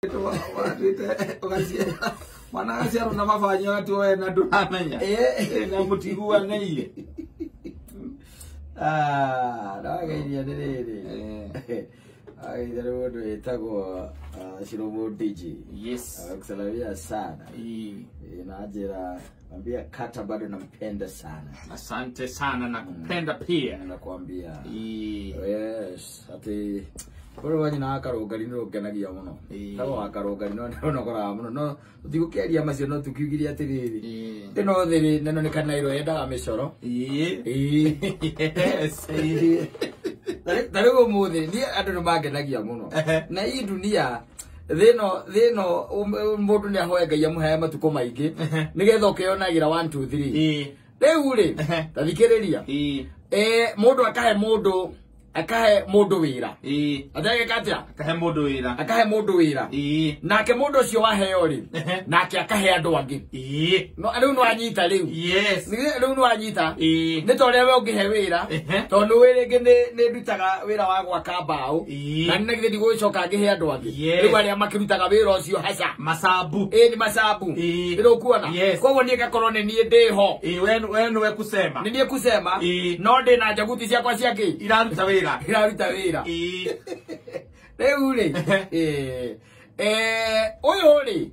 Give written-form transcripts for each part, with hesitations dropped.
Watuite mwana agaciarwo na baba wanyu agatuo we na ndũramenya. Na mũtiguanĩire. Ndageithia nĩ rĩrĩ. Ageithia nĩ mũndũ wĩtagwo Shirombo DJ. Yes. Amekusalimia sana. Na njĩra ambia kata bado nampenda sana. Asante sana na kupenda pia. Nakwambia. Yes, ati bũrũri wa nyina wa Karũngari nĩ rũngenagia mũno. Tagwo wa Karũngari no nĩũnogoraga mũno no tũtigũkĩaria macio no tũkiugire atĩrĩrĩ. Ĩno thĩ neno nĩ kanairo yendaga mĩcoro. Yes. Ta rĩu ũmũthĩ niĩ andũ nĩ mangenagia mũno. Na hii dunia thĩ ĩno mũndũ nĩ ahoe Ngai amũhe matukũ maingĩ nĩgetha ũkĩonagĩra 1 2 3. Rĩu rĩ ta thikĩrĩria. Mũndũ akahe mũndũ wĩra. Atageka atĩa? Akahe mũndũ wĩra. Akahe mũndũ wĩra. Nake mũndũ ũcio waheo rĩ, nake akahe andũ angĩ. No rĩu nĩ wanyita rĩu. Yes. Rĩu nĩ wanyita. Nĩ ta ũrĩa we ũngĩhe wĩra, tondũ wĩ rĩngĩ nĩ ndutaga wĩra wa gwaka mbaũ. Na nĩ githĩ ndigũgĩcoka ngĩhe andũ angĩ. Rĩu arĩa makĩrutaga wĩra ũcio haca. Macabu. Nĩ macabu. Nĩ ũkuona? Koguo niĩ ngakorwo nĩ niĩ ndĩho. We nĩwe kusema. Nĩ niĩ kusema. No ndĩ na njaguti ciakwa cia kĩ? Iraruta wĩra. Iraruta wĩra. Rĩu rĩ, ũyũ rĩ,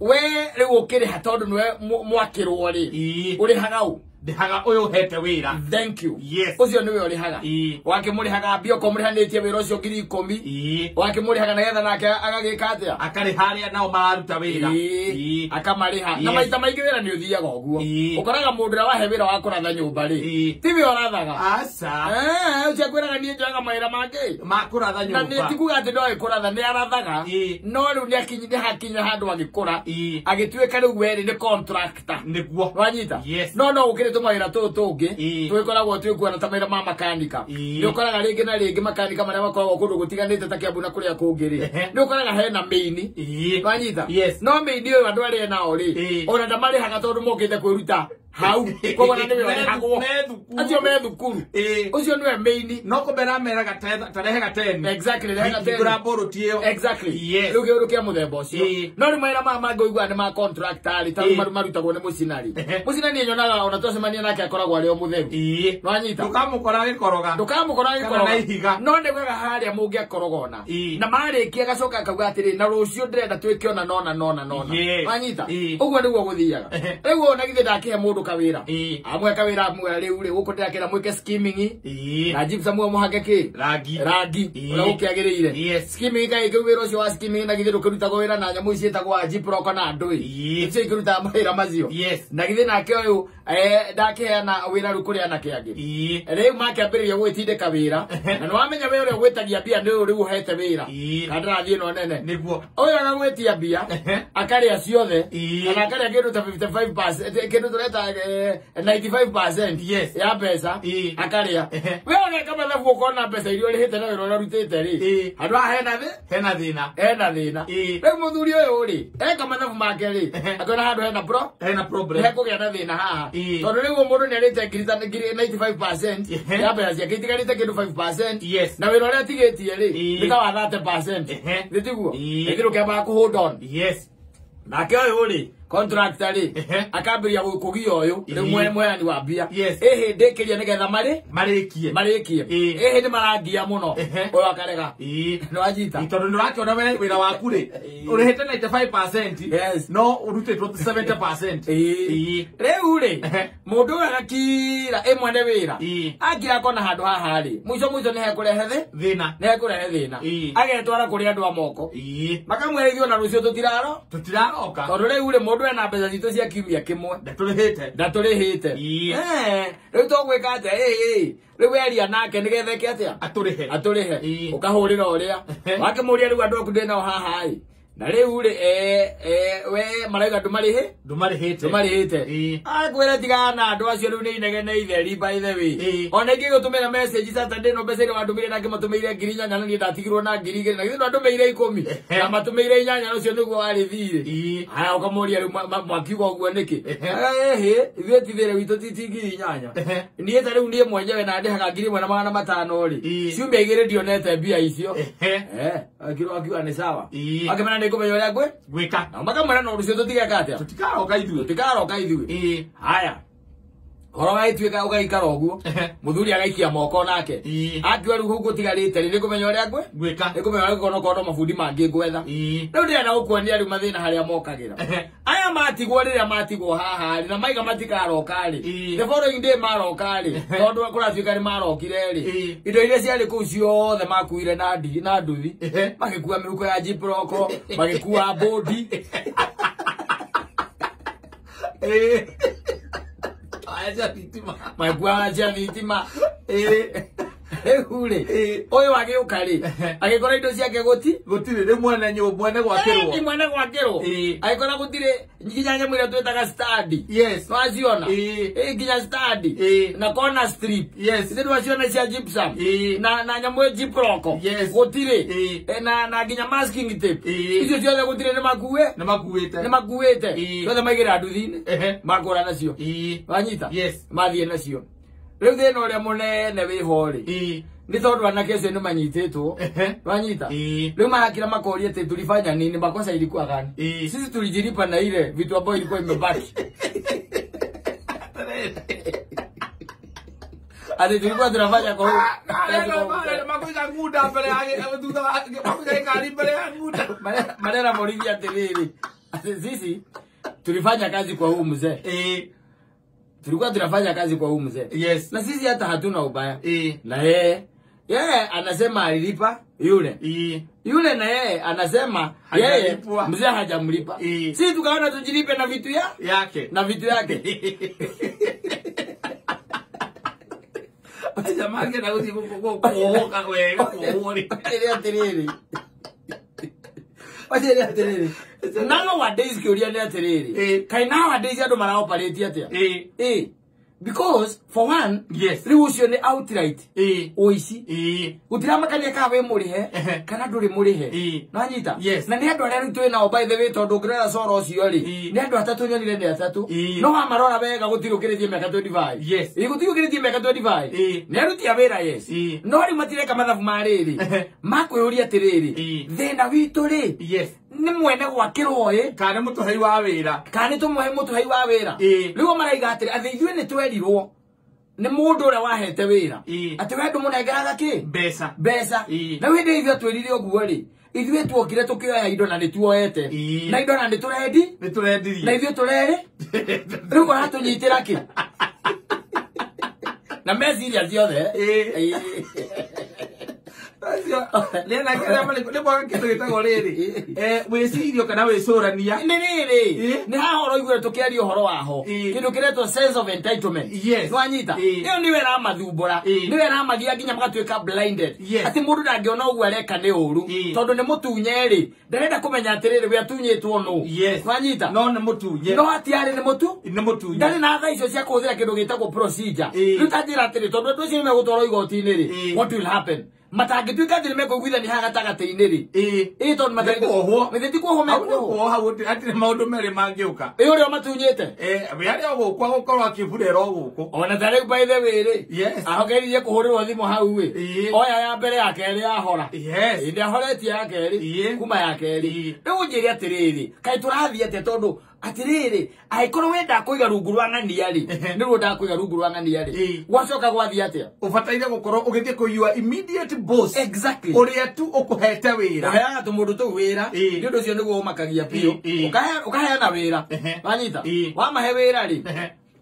we rĩu ũkĩrĩha tondũ nĩwe mwakĩrwo rĩ, ũrĩhaga ũ? Ndĩhaga ũyũ ũhete wĩra. Thank you. Yes. Ũcio nĩwe ũrĩhaga. Wakĩmũrĩhaga mbia okorwo mũrĩhanĩtie wĩra ũcio 10,000. Wakĩmũrĩhaga nĩgetha nake agagĩka atĩa? Akarĩha arĩa nao mararuta wĩra. Akamarĩha. Na maita maingĩ wĩra nĩ ũthiaga ũguo. Ũkoraga mũndũ ũrĩa wahe wĩra wa kũratha nyũmba rĩ, tiwe ũrathaga. Aca. Ũcio akwĩraga niĩ njoyaga mawĩra mangĩ. Ma kũratha nyũmba. Na nĩ ti kuga atĩ ndoĩ kũratha, nĩ arathaga. No rĩu nĩ hakinya handũ agĩkũra. Agĩtuĩka rĩu we rĩ nĩ contractor. Nĩguo. Wanyita? Yes. No ũkĩrĩ tũmawĩra tũtũ tũngĩ tũgĩkoragwo twĩkuona ta mawĩra ma makanika. Nĩ ũkoraga rĩngĩ na rĩngĩ makanika marĩa makoragwo kũndũ gũtiganĩte ta Kiambu na kũrĩa kũngĩ rĩ, nĩ ũkoraga hena mĩini. Wanyita? Yes. No mĩini ũyũ andũ arĩa nao rĩ, ona ndamarĩhaga tondũ mokĩte kwĩruta hau. Koguo na nĩwe ũrĩhagwo. Acio me thukuru. Ũcio nĩwe mĩini. No kũmera meraga tarehe gateni. Exactly, rehe gateni. Hingũra mbũrũti ĩyo. Exactly. Yes. Rĩu kĩũndũ kĩa mũthemba ũcio. No rĩu mawĩra maya mangĩ ũiguaga nĩ ma contractor rĩ, ta rĩu marutagwo nĩ mũcinari. Mũcinari nyonaga ona twacemania nake akoragwo arĩ o mũtheru. Nĩwanyita? Ndũkamũkora agĩkoroga. Ndũkamũkora agĩkoroga. Kana na ihiga. No nĩguaga harĩa mũngĩakoroga ona. Na marĩkia agacoka akauga atĩrĩ, na rũciũ ndĩrenda twĩke ona nona nona nona. Wanyita? Ũguo nĩguo gũthiaga. Rĩu ona githĩ ndakĩhe mũndũ kawĩra. Amwe kawĩra amwe rĩu rĩ, gũkũ ndĩrakĩra mwĩke skimming. Na gypsum mũhake kĩ? Rangi. Rangi. Ũrĩa gũkĩagĩrĩire. Yes. Skimming kaĩ kĩu wĩra ũcio wa skimming na githĩ ndũkĩrutagwo wĩra na nyamũ ici ciĩtagwo gyprock na ndũĩ. Icio ikĩrutaga mawĩra macio. Yes. Na githĩ nake ũyũ ndakĩheana wĩra rĩu kũrĩ anake angĩ. Rĩu makĩambĩrĩria gũgĩtindĩka wĩra. Na nĩwamenya we ũrĩa ũgwĩtagia mbia nĩ ũyũ rĩu ũhete wĩra. Kandarathi ĩno nene. Nĩguo. Ũyũ agagwĩtia mbia, akarĩa ciothe, kana akarĩa kĩndũ ta 55%, kĩndũ tũreta 95% Yes. ya mbeca, akarĩa. We ũgeka mathabu ũkona mbeca iria ũrĩhĩte na wĩra ũrĩa ũrutĩte rĩ, handũ haha hena thĩ? Hena thĩna. Hena thĩna. Rĩu mũthuri ũyũ rĩ, eka mathabu make rĩ, akona handũ hena hena problem. Hekũgĩa na thĩna haha. Tondũ rĩu mũndũ nĩarĩte ngiri ta ngiri 95% ya mbeca ciake itigarĩte kĩndũ 5%. Yes. Na wĩra ũrĩa atigĩtie rĩ, nĩ ta wa 30%. Nĩ tiguo? Ĩthĩ rũkĩambaga kũ hold on. Yes. Nake ũyũ rĩ, contractor rĩ, akambĩrĩria kũgia ũyũ, rĩu mweani wa mbia. Yes. Ĩhĩ ndĩkĩria nĩgetha marĩkie. Marĩkie. Ĩhĩ nĩ marangia mũno. Ũyũ akarega. Nĩwanyita? Tondũ nĩũrakĩona we wĩra waku rĩ, ũrĩhĩte 95%. Yes. No ũrutĩtwo 70%. Rĩu rĩ, mũndũ ũyũ agakira ĩ mwene wĩra. Akira akona handũ haha rĩ, mũico mũico nĩ hekũrehe thĩ? Thĩna. Nĩ hekũrehe thĩna. Agetwara kũrĩ andũ a moko. Makamwĩra ithuĩ ona rũciũ tũtiraro? Tũtiraroka. Tondũ rĩu rĩ, mũndũ ena mbeca citũ cia kiumia kĩmwe. Ndatũrĩhĩte. Ndatũrĩhĩte. Rĩu tũgwĩka atĩa? Rĩu weria nake nĩgetha eke atĩa? Atũrĩhe. Atũrĩhe. Ũkahũrĩra ũrĩa. Wakĩmũria rĩu andũ aku ndĩ nao haha ĩ. Na rĩu rĩ, we marauga ndũmarĩhĩ? Ndũmarĩhĩte. Ndũmarĩhĩte. Akwĩra tigana na andũ acio rĩu nĩ inegene itheri by the way. Ona ingĩgũtũmĩra message Saturday no mbeca iria wandũmĩire na ngĩmatũmĩire 8,000 na niĩ ndatigirwo na 2,000 na githĩ ndwandũmĩire 10 na matũmĩire 8 ũcio nĩguo warĩ thirĩ. Haya ũkamũria rĩu mwakiuga ũguo nĩkĩ? Ĩhĩ, ithuĩ ti thirĩ witũ ti 8,000. Niĩ ta rĩu niĩ mwenyewe na ndĩhaga 1,500 rĩ. Ciumia igĩrĩ ndionete mbia icio. Akiuga nĩ sawa. Akĩmena nĩ ngũmenya ũrĩa Gwĩka. Na makamwĩra no rũciũ tũtigeka atĩa? Tũtikaroka ithuĩ. Tũtikaroka ithuĩ. Ĩĩ. Haya. Horo gagĩtuĩka ũgaikara ũguo. Mũthuri agaikia moko nake. Ĩĩ. Akiuga rĩu gũkũ ũtigarĩte rĩ, nĩngũmenya ũrĩa Gwĩka. nĩngũmenya ũrĩa ngũkorwo okorwo no mabundi mangĩ ngwetha. Ĩĩ. Rĩu ndĩrenda gũkuonia rĩu mathĩna harĩa mokagĩra. Aya matigwo rĩrĩa matigwo haha rĩ, na maiga matikaroka rĩ. Ĩĩ. The following day maroka rĩ, tondũ kũratuĩka nĩ marokire rĩ. Ĩĩ. Indo iria ciarĩ kũu ciothe makuire na na nduthi. Magĩkua mĩhuko ya jiproko, magĩkua bodi. Ĩĩ. Aya thitima. Magĩkua cia thitima. Ĩĩ. Rĩu rĩ, Ĩĩ. ũyũ agĩũka rĩ, agĩkora indo ciake Gũtirĩ rĩu mwene nyũmba mwene gwakĩrwo. Ĩĩ, mwene gwakĩrwo. Ĩĩ. Agĩkora gũtirĩ nginya nyamũ ĩrĩa twĩtaga standi. Yes. Nĩwaciona? Ĩĩ. Ĩĩ, nginya standi. Ĩĩ. Na corner strip. Yes. Ithe nĩwaciona cia gypsum. Ĩĩ. Na nyamũ ĩ gyprock. Yes. Gũtirĩ. Ĩĩ. Na nginya masking tape. Ĩĩ. Icio ciothe gũtirĩ nĩmakue. Nĩmakuĩte. Nĩmakuĩte. Ĩĩ. Ciothe maigĩra nduthi-inĩ. Makũra nacio. Ĩĩ. Wanyita? Yes. Mathiĩ nacio. Rĩu thĩna ũrĩa mũnene wĩho rĩ, Ĩĩ. nĩ tondũ anake acio nĩ manyitĩtwo. Wanyita? Ĩĩ. Rĩu marakira makoria atĩ tulifanya nini, makosa ilikuwa gani? Ĩĩ. Sisi tulijilipa na ile vitu ambayo ilikuwa imebaki. Ati tulikuwa tunafanya kwa huu. Makuiga ngunda mbere ya thutha wa makuiga ngari mbere ya ngunda. Manera morithi atĩrĩrĩ, ati sisi tulifanya kazi kwa huu mzee. Ĩĩ. Tulikuwa tunafanya kazi kwa huu mzee. Yes. Na sisi hata hatuna ubaya. Ĩĩ. Na yeye anasema alilipa yule. Ĩĩ. Yule na yeye anasema yeye Hajalipwa. mzee hajamlipa. Ĩĩ. Sisi tukaona tujilipe na vitu ya Yake. na vitu yake. Jamaa ngena guthi kuohoka wega kuohwo rĩ. Ĩrĩa atĩrĩrĩ. Wacha ĩrĩa atĩrĩrĩ. Nowadays kĩũria nĩ atĩrĩrĩ. Ĩĩ. Kaĩ nowadays andũ maraoperate atĩa? Ĩĩ. Ĩĩ. Because for one, Yes. rĩu ũcio nĩ outright Ĩĩ. ũici. Ĩĩ. Gũtiramakania kana wĩ mũrĩhe kana ndũrĩ mũrĩhe. Ĩĩ. Nĩwanyita? Yes. Na nĩ andũ arĩa rĩu twĩ nao by the way tondũ ũngĩrora coro ũcio rĩ, Ĩĩ. nĩ andũ atatũ nyonire nĩ atatũ. Ĩĩ. No wamarora wega gũtirĩ ũkĩrĩtie mĩaka 25. Yes. Ĩĩ, gũtirĩ ũkĩrĩtie mĩaka 25. Ĩĩ. Nĩ aruti a wĩra yes. Ĩĩ. No rĩu matireka mathabu ma rĩrĩ. Makwĩyũria atĩrĩrĩ, Ĩĩ. thĩna witũ rĩ, Yes. nĩ mwene gwakĩrwo ĩ, Kana mũtũhei wa wĩra. kana nĩ tũmũhe mũtũhei wa wĩra. Ĩĩ. Rĩu o maraiga atĩrĩ, atĩ ithuĩ nĩ twerirwo nĩ mũndũ ũrĩa wahete wĩra. Ĩĩ. Atĩ we ndũmũnengeraga kĩ? Mbeca. Mbeca. Ĩĩ. Na hĩndĩ ithuĩ atwĩrire ũguo rĩ, ithuĩ tuokire tũkĩoya indo na nĩ tuoete. Ĩĩ. Na indo na nĩ tũrendi. Nĩ tũrendirie. Na ithuĩ tũrerĩ. Rĩu ũratũnyitĩra kĩ? Na meciria ciothe. Ĩĩ. Ĩĩ. Nĩ mwaga kĩndũ gĩtagwo rĩrĩ. Wĩcirio kana wĩcũrania. Nĩ rĩrĩ, Ĩĩ. nĩ haha ũroiguire tũkĩaria ũhoro waho. Ĩĩ. Kĩndũ kĩretwo sense of entitlement. Yes. Nĩwanyita? Ĩĩ. Ĩyo nĩyo ĩramathumbũra. Ĩĩ. Nĩyo ĩramagia nginya magatuĩka blinded. Yes. Atĩ mũndũ ndangĩona ũguo areka nĩ ũru. Ĩĩ. Tondũ nĩ mũtunye rĩ, ndarenda kũmenya atĩrĩrĩ we atunyĩtwo nũ. Yes. Nĩwanyita? No nĩ mũtunye. No atiarĩ nĩ mũtu? Nĩ mũtunye. Ndarĩ na tha icio cia kũhũthĩra kĩndũ gĩtagwo procedure. Ĩĩ. Rĩu ta njĩra atĩrĩ, tondũ andũ acio nĩmegũtwarwo igoti-inĩ rĩ, Ĩĩ. what will happen? Matangĩtuĩka atĩ nĩmekũiguithania haha gatagatĩ-inĩ rĩ. Ĩĩ. Ĩĩ, tondũ Nĩ kuohwo. Githĩ ti kuohwo Hau nĩ mekuohwo? kuohwo, hau hatirĩ maũndũ merĩ mangĩũka. Ĩĩ, ũrĩa ũmatunyĩte? We arĩa o gũkũ agũkorwo akĩburĩra o gũkũ. Ona ta rĩu by the way rĩ, Yes. ahokeririe kũhũrĩrwo thimũ hau ĩ. Ĩĩ. Oya ya mbere ya kerĩ yahora. Yes. Ĩĩ, nĩahoretie ya kerĩ. Ĩĩ. Kuma ya kerĩ. Ĩĩ. Rĩu ũnjĩre atĩrĩrĩ, kaĩ tũrathiĩ atĩa tondũ atĩrĩrĩ, angĩkorwo we ndakũiga rungu rwa ng'ania rĩ, nĩruo ndakũiga rungu rwa ng'ania rĩ, Ĩĩ. gwacoka gwathiĩ atĩa? Ũbataire gũkorwo ũgĩthiĩ kũiyua immediate boss. Exactly. Ũrĩa tu ũkũhete wĩra. Ũheaga tũmũndũ tũu wĩra, Ĩĩ. nĩ ũndũ ũcio nĩguo ũmakagia biũ. Ĩĩ. Ũkaheana wĩra. Wanyita? Ĩĩ. Wamahe wĩra rĩ,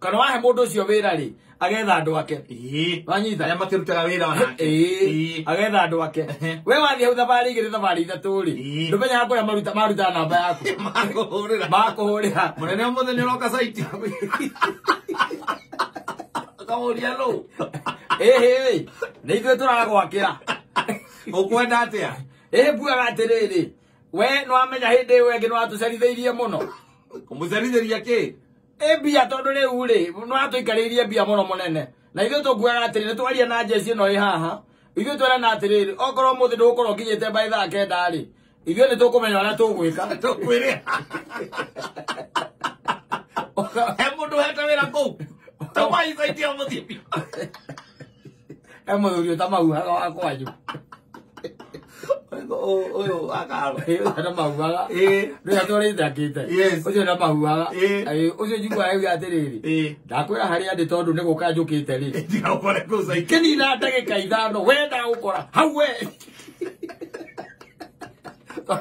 kana wahe mũndũ ũcio wĩra rĩ, agetha andũ ake. Ĩĩ. Wanyita? Arĩa makĩrutaga wĩra onake. Ĩĩ. Ĩĩ. Agetha andũ ake. We wathiĩ hau thabarĩ igĩrĩ thabarĩ ithatũ rĩ, Ĩĩ. ndũmenyaga kũrĩa maruta namba yaku. Makũhũrĩra. Makũhũrĩra. Mũnene ũmũthĩ nĩ ũroka site. Akamũria nũ? Ĩhĩ, nĩ ithuĩ tũragwakĩra. Ũkwenda atĩa? Ĩĩ, mbuaga atĩrĩrĩ, we nĩwamenya hĩndĩ ĩyo ĩngĩ nĩwatũcerithĩirie mũno. Kũmũcerithĩria kĩ? Ĩ mbia tondũ rĩu rĩ, nĩwatũikarĩirie mbia mũno mũnene. Na ithuĩ tũkuaga atĩrĩ, nĩtwaria na njeci ĩno ĩ haha. Ithuĩ twerana atĩrĩrĩ, okorwo ũmũthĩ ndũgũkorwo ũkinyĩte by thaa kenda rĩ, ithuĩ nĩtũkũmenya ũrĩa tũgwĩka. Tũkwĩrĩha. He mũndũ ũhete wĩra kũu. Tũmaicaitio mũthiĩ. He mũthuri ũtamahuhaga wa kwanyu. Ũyũ akaro. Na mahuaga. Ĩĩ. Rĩu atwarĩte akĩte. Yes. Ũcio na mahuaga. Ĩĩ. Ũcio njiguaga auga atĩrĩrĩ. Ĩĩ. Ndakwĩra harĩa ndĩ tondũ nĩ gũka njũkĩte rĩ. Ndigakore kũu cycle. Kĩnina ndagĩka 5 we ndagũkora hau we.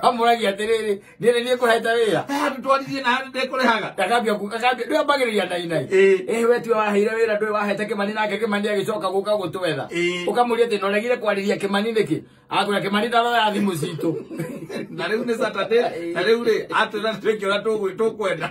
Amũragia atĩrĩrĩ, niĩ nĩ niĩ ngũhete wĩra. Handũ twaririe na handũ ndĩkũrĩhaga. Akambia ndũĩ ambagĩrĩria na inai. Ĩĩ. Ĩĩ we tiwe waheire wĩra ndũĩ wahete Kĩmani nake Kĩmani agĩcoka gũka gũtwetha. Ĩĩ. Ũkamũria atĩ noregire kwarĩria Kĩmani nĩkĩ? Akwĩra Kĩmani ndaroya thimũ citũ. Na rĩu nĩ Saturday, na rĩu rĩ atwĩra twĩke ũrĩa tũkwenda.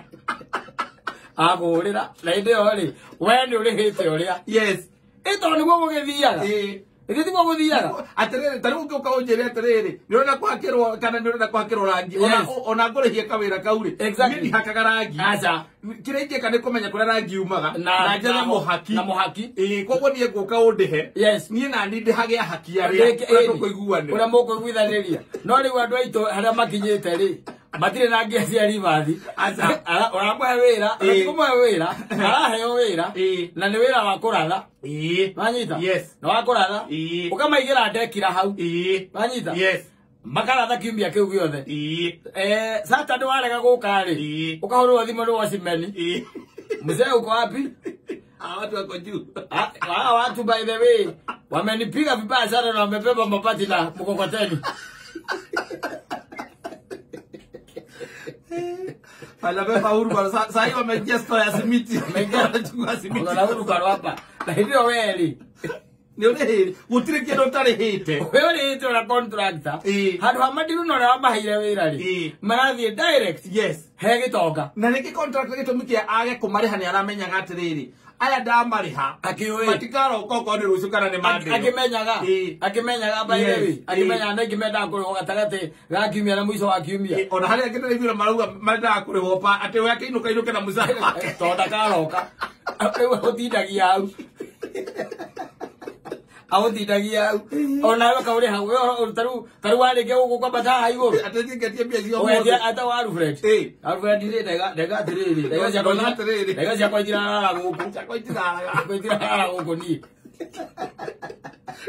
Akũhũrĩra na hĩndĩ ĩyo rĩ we nĩ ũrĩhĩte ũrĩa. Yes. Ĩ tondũ nĩguo gũgĩthiaga. Ĩĩ. Ĩthĩ tiguo gũthiaga. Atĩrĩrĩ, ta rĩu ũngĩũka ũnjĩre atĩrĩrĩ, nĩ ũrenda kũhakĩrwo kana nĩ ũrenda kũhakĩrwo rangi, Yes. ona ngũrĩhie kawĩra kau rĩ, Exactly. niĩ ndihakaga rangi. Aca. Kĩrĩa ingĩka nĩ kũmenya kũrĩa rangi umaga na njethe mũhaki. Na mũhaki. Ĩĩ, koguo niĩ ngũka ũndĩhe. Yes. Niĩ na niĩ ndĩhage ahaki arĩa ũrĩa tũkũiguanĩra. Ũrĩa mũkũiguithanĩria. No rĩu andũ aitũ harĩa makinyĩte rĩ, matirĩ na ngia cia ribathi. Aca. Ũramũhe wĩra, Ĩĩ. ti kũmũhe wĩra, araheo wĩra, Ĩĩ. na nĩ wĩra wa kũratha. Ĩĩ. Wanyita? Yes. Nĩ wa kũratha. Ĩĩ. Ũkamaigĩra ndekira hau. Ĩĩ. Wanyita? Yes. Makaratha kiumia kĩu gĩothe. Ĩĩ. Saturday warega gũka rĩ, Ĩĩ. ũkahũrĩrwo thimũ nĩ watchman. Ĩĩ. Mzee uko wapi? Watu wako juu. Watu by the way wamenipiga vibaya sana na wamebeba mabati na mkokoteni. Wanabeba huru bwana. Sasa hivi wameingia store ya simiti. Wanachukua simiti. Unaona huru kwa hapa. Na hivyo wewe. Nĩ ũrĩhĩte. Gũtirĩ kĩndũ ũtarĩhĩte. Wewe ũrĩhĩte na contractor. Ĩĩ. Handũ ha madiru na ũrĩa wamaheire wĩra rĩ. Ĩĩ. Marathiĩ direct. Yes. He gĩtonga. Na rĩngĩ contract gĩtũmi kĩa age kũmarĩha nĩ aramenyaga atĩrĩrĩ, aya ndamarĩha Akĩũĩ. matikaroka okorwo nĩ rũciũ kana nĩ Monday. Akĩmenyaga. Ĩĩ. Akĩmenyaga by the Yes. way. Akĩmenyaga nĩ mendaga kũrĩhwo gatagatĩ ga kiumia na mũico wa kiumia. Ĩĩ, ona harĩa angĩ nĩ marauga mendaga kũrĩhwo pa atĩ we akĩinũka inũke na mũcara wake. Tondũ ndakaroka. Rĩu ũtindagia hau. Aũtindagia hau. Ona we kaũrĩha we tarĩu warĩkia gũkũ kwambata haha igũrũ. Atĩ niĩ ngetie mbia cia Ũgetia ũmũthĩ. ata wa Alfred. Ĩĩ. Alfred rĩ ndega atĩrĩrĩ. Ndauga atĩrĩrĩ. Ndega ciakwa itirarara gũkũ. Ciakwa itiraraga. Ciakwa itirarara gũkũ niĩ.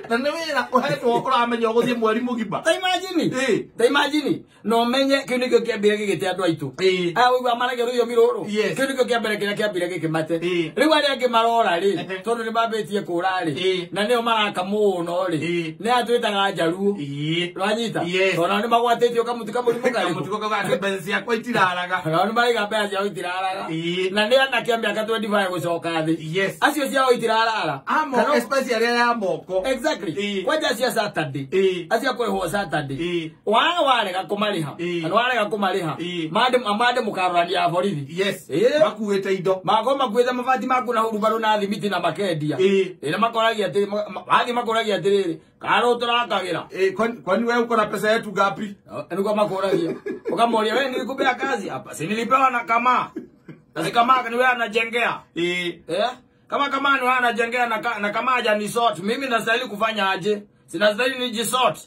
Na nĩ wĩra ũhetwo ũramenya ũgũthiĩ mweri mũgima. Ta imagine. Ĩĩ. Ta imagine. No menye kĩu nĩkĩo kĩambire gĩgĩte andũ aitũ. Ĩĩ. Aya ũigua maragia rũthiomi rũrũ. Yes. Kĩu nĩkĩo kĩa mbere kĩrĩa kĩambire gĩkĩmate. Ĩĩ. Rĩu arĩa angĩ marora rĩ, Ehe. tondũ nĩ mambĩtie kũra rĩ, Ĩĩ. na nĩo maraka mũno rĩ, Ĩĩ. nĩ aya twĩtaga njaruo. Ĩĩ. Ũranyita? Yes. Tondũ nao nĩ magwatĩtio kamũti kamũrimũ karĩkũ. Kamũtugo kau atĩ mbeca ciakwa itiraraga. Nao nĩ maraiga mbeca ciao itiraraga. Ĩĩ. Na nĩ anake a mĩaka 25 gũcoka thĩ. Yes. Acio ciao itirarara. Amo, especially arĩa ya moko. Exactly. Ĩĩ. Kwanja cia Saturday. Ĩĩ. Acio kũrĩhwo Saturday. Ĩĩ. Waga warega kũmarĩha. Ĩĩ. Kana warega kũmarĩha. Ĩĩ. Mande mũkarorania borithi. Yes. Ĩĩ. Makuĩte indo. Makorwo makuĩte mabati maku na hurubarũ na thimiti na makendia. Ĩĩ. Ĩĩ na makoragia atĩrĩ wathiĩ makoragia atĩrĩrĩ, karũ tũrakagĩra. Ĩĩ, kwani wewe uko na pesa yetu ngapi? Nĩguo makoragia. Ũkamoria wewe nilikupea kazi hapa. Si nilipewa na kama. Na si kama ni wewe anajengea. Ĩĩ. Eh? Kama kama ni wewe anajengea na kama hajanisort, mimi nastahili kufanya aje? Sinastahili nijisort.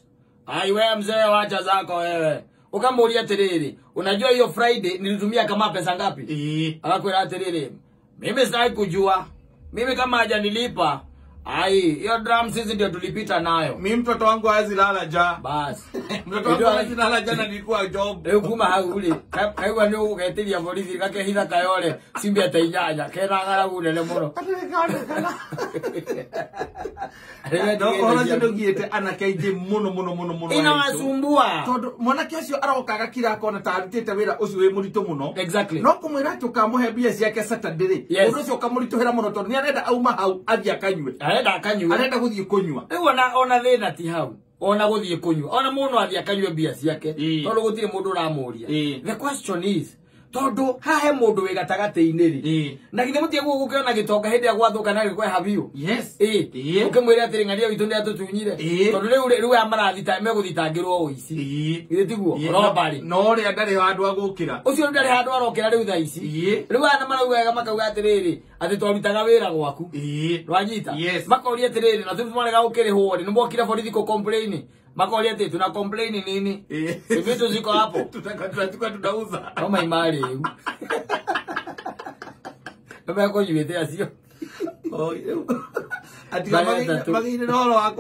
Ai wewe mzee wacha zako wewe. Ukamuulia atĩrĩrĩ, unajua hiyo Friday nilitumia kama pesa ngapi? Ĩĩ. Akakwĩra atĩrĩrĩ, mimi sitaki kujua. Mimi kama hajanilipa, ai hiyo drum sisi ndio tulipita nayo. Mimi mtoto wangu hawezi lala njaa. Bas. Mtoto wangu hawezi lala njaa na nilikuwa job. Rĩu kuma hau rĩ, kaigua nĩ ũgũgetĩria borithi gakehitha kayore ciumia ta 8 kena ng'aragu nene mũno. No ũhoro ũcio ndũgiĩte anake aingĩ mũno mũno mũno mũno. Inawasumbua. Tondũ mwanake ũcio aroka agakira akona ta arutĩte wĩra ũcio wĩ mũritũ mũno. Exactly. No kũmwĩra atĩ ũkamũhe mbia ciake Saturday rĩ, Yes. ũndũ ũcio ũkamũritũhĩra mũno tondũ nĩ arenda auma hau athiĩ akanyue. Arenda akanyue. Arenda gũthiĩ kũnyua. Rĩu ona thĩna ti hau. Ona gũthiĩ kũnyua. Ona mũndũ athiĩ akanyue mbia ciake. Ĩĩ. Tondũ gũtirĩ mũndũ ũramũria. Ĩĩ. The question is, tondũ haha he mũndũ wĩ gatagatĩ-inĩ rĩ. Ĩĩ. Na githĩ mũtige gũkĩona gĩtonga hĩndĩ ĩrĩa gwathũka na gĩkweha biũ. Yes. Ĩĩ. Ĩĩ. Ũkĩmwĩra atĩrĩ ng'ania witũ nĩ atũtunyire. Ĩĩ. Tondũ rĩu aya marathita megũthitangĩrwo ũici. Ĩĩ. Githĩ tiguo? Ĩĩ. Robbery. No ũrĩa ndarĩ handũ agũkĩra. Ũcio ndarĩ handũ arokĩra rĩu thaa ici. Ĩĩ. Rĩu aya marauga wega makauga atĩrĩrĩ, atĩ twarutaga wĩra gwaku. Ĩĩ. Rwanyita. Yes. Makoria atĩrĩrĩ, na tũtũ mwarega gũkĩrĩhwo rĩ, nĩ mwokire borithi kũ complain. Makoria atĩ tuna complain nini? Ĩĩ. Si vitu ziko hapo. Tutaka tunauza. No maima rĩu. Nĩ mekũnyuĩte acio. Atiga magĩire na ũhoro wa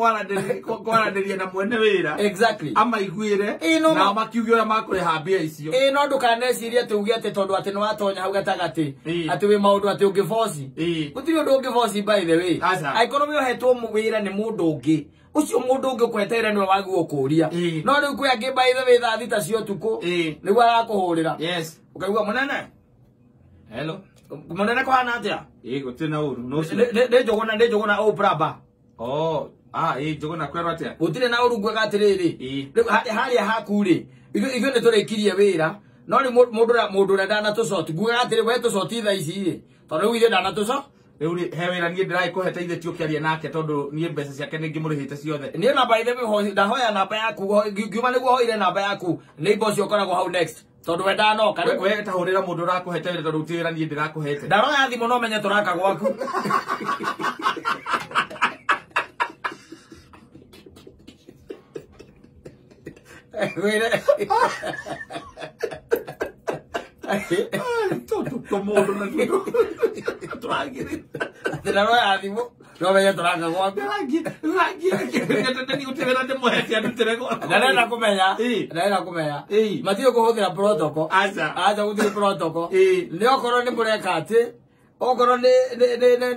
kwaranĩria na mwene wĩra. Exactly. Amaiguĩre na makiuge ũrĩa makũrĩha mbia icio. Ĩĩ no ndũkanecirie atĩ uge atĩ tondũ atĩ nĩwatonya hau gatagatĩ atĩ wĩ maũndũ atĩ ũngĩboci. Gũtirĩ ũndũ ũngĩboci by the way. Angĩkorwo wĩ ũhetwo wĩra nĩ mũndũ ũngĩ, ũcio mũndũ ũngĩ ũkweterera nĩwe wagĩrĩirwo kũũria. No rĩu kwĩ angĩ by the way thaa 6 cia ũtukũ nĩguo arakũhũrĩra. Yes. Ũkaigua mũnene. Hello. Mũnene kũhana atĩa? Ĩĩ gũtirĩ na ũru. No ũcio. Nĩ Njũgũna, nĩ Njũgũna ũ braba. Oh, ah ĩĩ Njũgũna kwerwo atĩa? Gũtirĩ na ũru ngwega atĩrĩrĩ. Rĩu harĩa haku rĩ, ithuĩ nĩ tũrĩkirie wĩra. No rĩu mũndũ ũrĩa ndanatũcoti, ngugaga atĩrĩ we tũcoti thaa ici rĩ. Tondũ rĩu ithuĩ ndanatũco. Rĩu rĩ, he wĩra niĩ ndĩragĩkũhete ithe ti ũkĩaria nake tondũ niĩ mbeca ciake nĩ ngĩmũrĩhĩte ciothe. Niĩ namba ithe ndahoya namba yaku, ngiuma nĩguo hoire namba yaku, nĩ ũcio ũkoragwo hau next. Tondũ we ndanoka. We tahũrĩra mũndũ ũrakũhete wĩra tondũ ti wĩra niĩ ndĩrakũhete. Ndaroya thimũ no menye tũraka gwaku. Wĩra. Tondũ tũmũndũ na tũragĩrĩ. Ndaroya thimũ no menye tũraka gwaku. Ndarenda kũmenya. Ndarenda kũmenya. Matirĩ kũhũthĩra protocol. Aca. Aca gũtirĩ protocol. Nĩ okorwo nĩ mũreka atĩ, okorwo nĩ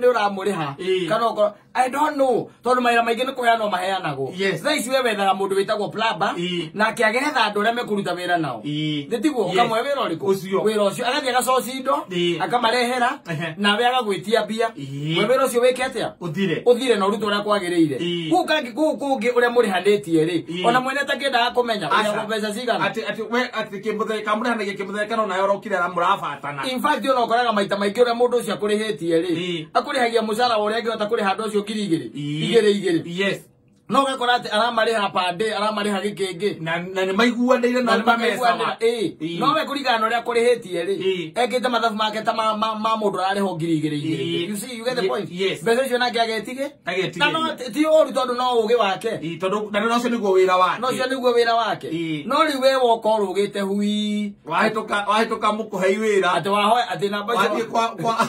ũramũrĩha. Kana okorwo I don't know. Tondũ mawĩra maingĩ nĩ kũheanwo maheanagwo. Thaa ici we wethaga mũndũ wĩtagwo plumber, nake agetha andũ arĩa mekũruta wĩra nao. Nĩ tiguo? Ũkamũhe wĩra ũrĩkũ? Wĩra ũcio. Agathiĩ agacoci indo, akamarehera, nawe agagwĩtia mbia. We wĩra ũcio wĩke atĩa? Ũthire. Ũthire na ũrute ũrĩa kwagĩrĩire. Kũu kũngĩ ũrĩa mũrĩhanĩtie rĩ, ona mwene atakĩendaga kũmenya ũrĩa mbeca cigana. Atĩ we atĩ kĩmũtheka, mũrĩhanagia kĩmũtheka no nawe ũrokire mũrabatana. In fact ona ũkoraga maita maingĩ ũrĩa mũndũ ũcio akũrĩhĩtie rĩ, akũrĩhagia mũcara wa ũrĩa angĩhota kũrĩha andũ acio ngiri igĩrĩ. Igĩrĩ igĩrĩ. Yes. No ũgakora atĩ aramarĩha per day, aramarĩha gĩkĩngĩ. Na nĩ maiguanĩire na Na nĩ maiguanĩire, ĩĩ. Ĩĩ. No we kũringana na ũrĩa akũrĩhĩtie rĩ, ekĩte mathabu make ta ma mũndũ ararĩhwo ngiri igĩrĩ igĩrĩ. Ĩĩ. You see, you get the point? Yes. Mbeca icio nake agetige? Agetige. Na no ti ũru tondũ no ũgĩ wake. Ĩĩ, tondũ na no ũcio nĩguo wĩra wake. No ũcio nĩguo wĩra wake. Ĩĩ. No rĩu we woka ũrũgĩte hui. Wahĩtũka mũkũhei wĩra. Atĩ wahoya, atĩ namba icio. Wathiĩ kwa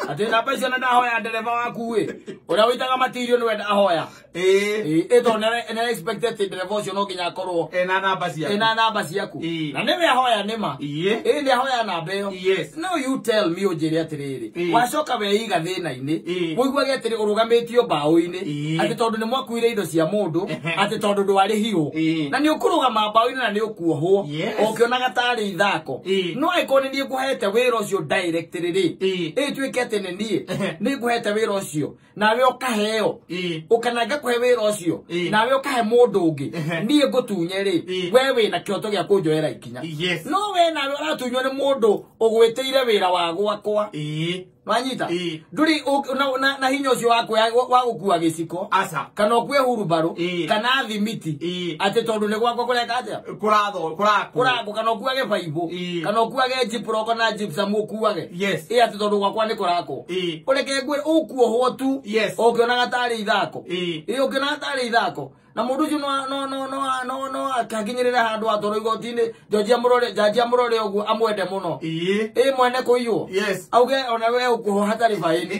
Atĩ namba icio na ndahoya ndereba waku ĩ. Ũrĩa ũitaga matirio nĩwe ndahoya. Ĩĩ. Ĩĩ, tondũ nĩ expected atĩ ndereba ũcio no nginya akorwo ena namba ciaku. Ena namba ciaku. Ĩĩ. Na nĩwe ahoya nĩma. Ĩĩ. Ĩĩ, nĩ ahoya namba ĩyo. Yes. No you tell me ũnjĩre atĩrĩrĩ. Ĩĩ. Wacoka weiga thĩna-inĩ. Ĩĩ. Ũiguage atĩrĩ ũrũgamĩtio mbaũ-inĩ. Ĩĩ. Atĩ tondũ nĩ mwakuire indo cia mũndũ, atĩ tondũ ndwarĩhirwo. Ĩĩ. Na nĩ ũkũrũgama mbaũ-inĩ na nĩ ũkuohwo. Yes. Ũkĩonaga tarĩ ithako. Ĩĩ. No angĩkorwo nĩ niĩ ngũhete wĩra ũcio directly rĩ. Ĩĩ. Ĩĩ, tuĩke atĩ nĩ niĩ. Nĩ ngũhete wĩra ũcio. Nawe ũkaheo. Ĩĩ. Ũkana ngakũhe wĩra ũcio. Ĩĩ. Nawe ũkahe mũndũ ũngĩ. Ehe. Niĩ ngũtunye rĩ. Ĩĩ. We wĩna kĩhoto gĩa kũnjoera ikinya. Yes. No we nawe ũratunywo nĩ mũndũ ũgwĩtĩire wĩra wa gwakwa. Ĩĩ. Wanyita? Ĩĩ. Ndũrĩ na hinya ũcio wa gũkua gĩciko. Aca. Kana ũkue hurumbarũ. Ĩĩ. Kana thimiti. Ĩĩ. Atĩ tondũ nĩ gwakwa kũreka atĩa? Kũrathwo, kũrakwo. Kũrakwo, kana ũkuage baibũ. Ĩĩ. Kana ũkuage jiproko na gypsum ũkuage. Yes. Ĩĩ, atĩ tondũ gwakwa nĩ kũrakwo. Ĩĩ. Ũreke ngwĩre, ũkuohwo tu. Yes. Ũkĩonaga tarĩ ithako. Ĩĩ. Ĩĩ, ũkĩonaga tarĩ ithako. Na mũndũ ũcio no akakinyĩrĩra handũ atwarwo igoti-inĩ, njanji amũrore ũguo amwende mũno. Ĩĩ. Ĩĩ, mwene kũiywo. Yes. Auge ona we ũkuohwo hatarĩ baĩni.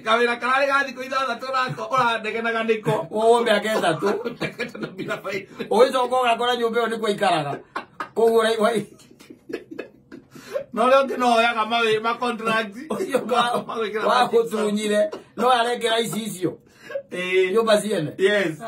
Kawĩra kararĩ ga thikũ ithathatũ nako ũranegenaga nĩko. Wohwo mĩaka ĩtatũ. Ũgĩcoka ũgakora nyũmba ĩyo nĩkuo aikaraga. Koguo ũraigua No rĩo ũngĩ no oyaga ma contract. Ũcio wagũtunyire, no arekera ici icio. Ĩĩ. Nyũmba ciene. Yes.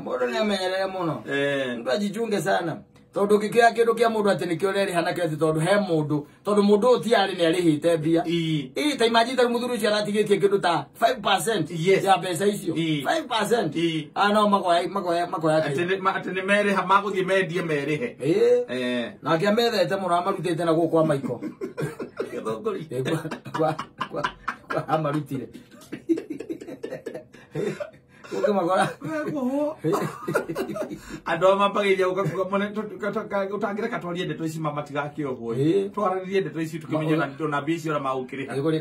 Mũndũ nĩ amenyerere mũno. Eh. Mũndũ ajichunge sana. Tondũ ũngĩkĩoya kĩndũ kĩa mũndũ atĩ nĩkĩo ũrerĩha nakĩo atĩ tondũ he mũndũ, tondũ mũndũ ũyũ ti arĩ nĩ arĩhĩte mbia. Ĩĩ. Ĩĩ, ta imagine ta rĩu mũthuri ũcio aratigĩtie kĩndũ ta 5% Yes. ya mbeca icio. Ĩĩ. 5%. Ĩĩ. Ah, no makoya Atĩ kĩndũ. nĩ merĩha, magũthiĩ mendie merĩhe. Ĩĩ. Eh. Nake amethete mũno amarutĩte na gũkũ kwa Maiko. Gĩthũngũri. Ĩĩ, kwa amarutire. Ũkĩmakora. Andũ aya mambagĩrĩria gũka kuga, Mũnene, ũtangĩreka twarie ndeto ici ma matigakĩohwo. Ĩĩ. Twarĩrie ndeto ici tũkĩmenye na mbia icio ũrĩa magũkĩrĩha. Ĩĩ, kũrĩ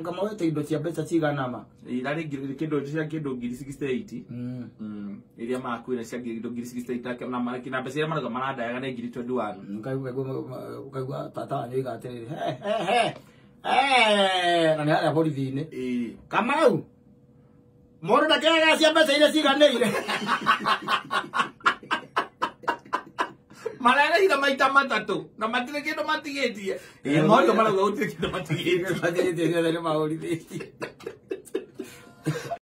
kama wete indo cia mbeca cigana ma? Ĩĩ, irarĩ kĩndũ cia kĩndũ ngiri 68. Iria makuire cia kĩndũ ngiri 68, na na mbeca iria marauga marandayaga nĩ ngiri 21. Ũkaigua tata wanyu oiga atĩrĩrĩ, he, he, he. Na nĩ harĩa borithi-inĩ. Kamau, mũndũ ndakĩagaga cia mbeca iria ciganĩire. Mararĩhire maita matatũ na matirĩ kĩndũ matigĩtie. Morio marauga gũtirĩ kĩndũ matigĩtie. Matigĩtie ciothe nĩ mahũrithĩtie.